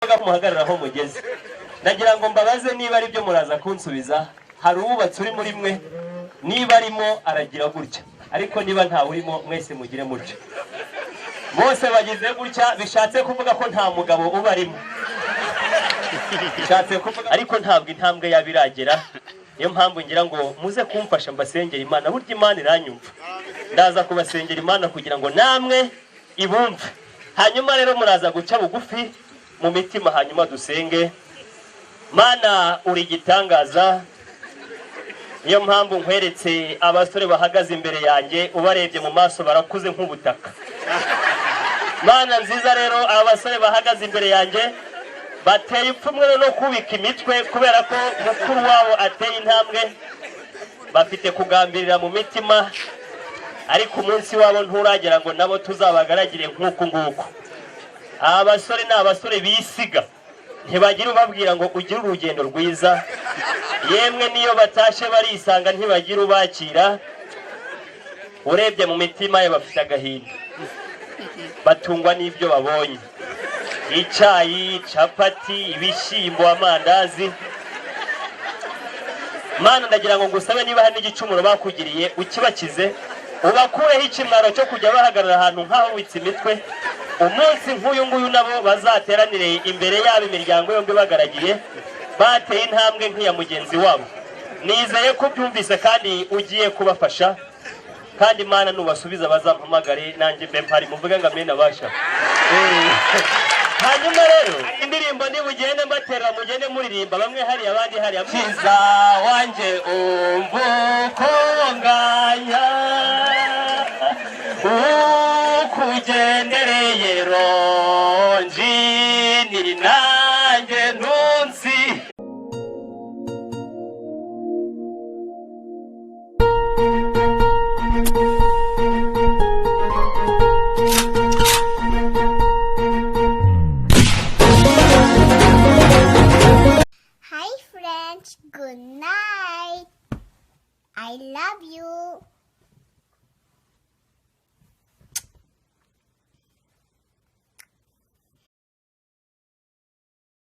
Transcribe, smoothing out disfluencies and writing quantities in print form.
Kuvuga ko muhagarara aho mugeze, ndagira ngo mbabaze niba ari byo, muraza kunsubiza. Hari uwubatse uri muri mwe? Niba arimo aragira gutya, ariko niba ntawe urimo, mwese mugire mutya. Bose bagize gutya, bishatse kuvuga ko nta mugabo uba arimo. Bishatse kuvuga, ariko ntabwo intambwe yaba iragera. Niyo mpamvu ngira ngo muze kumfasha mbasengera Imana. Burya Imana iranyumva. Ndaza kubasengera Imana kugira ngo namwe ibumve. Hanyuma rero muraza guca bugufi mu mitima, hanyuma dusenge. Mana, uri igitangaza. Niyo mpamvu nkweretse abasore bahagaze imbere yanjye. Ubarebye mu maso barakuze nk'ubutaka. Mana nziza, rero aba basore bahagaze imbere yanjye bateye ipfunwe no kubika imitwe kubera ko mukuru wabo ateye intambwe. Bafite kugambirira mu mitima, ariko umunsi wabo nturagera ngo nabo tuzabagaragire nk'uku nguku. Aba basore ni abasore bisiga, ntibagira ubabwira ngo ugire urugendo rwiza. Yemwe, niyo batashe barisanga, ntibagira ubakira. Urebye mu mitima ye bafite agahinda, batungwa n'ibyo babonye: icyayi, capati, ibishyimbo, amandazi. Mana, ndagira ngo ngusabe, niba hari n'igicumuro bakugiriye ukibakize, ubakureho ikimwaro cyo kujya bahagarara ahantu nk'aho witse imitwe. Umunsi nk'uyu nguyu nabo bazateranire imbere yabo, imiryango yombi bagaragiye, bateye intambwe nk'iya mugenzi wabo. Nizeye ko ubyumvise kandi ugiye kubafasha. Kandi Imana, nubasubiza bazampamagare nanjye mbe mpari. Muvuge ngo amena basha. Hanyuma rero indirimbo nibugende mbatera, mugende muririmba, bamwe hariya, abandi hariya. Kiza wanjye, umva uko nganya, ukugendereye ronji ni nanjye ntunsi. Hi friends, good night. I love you.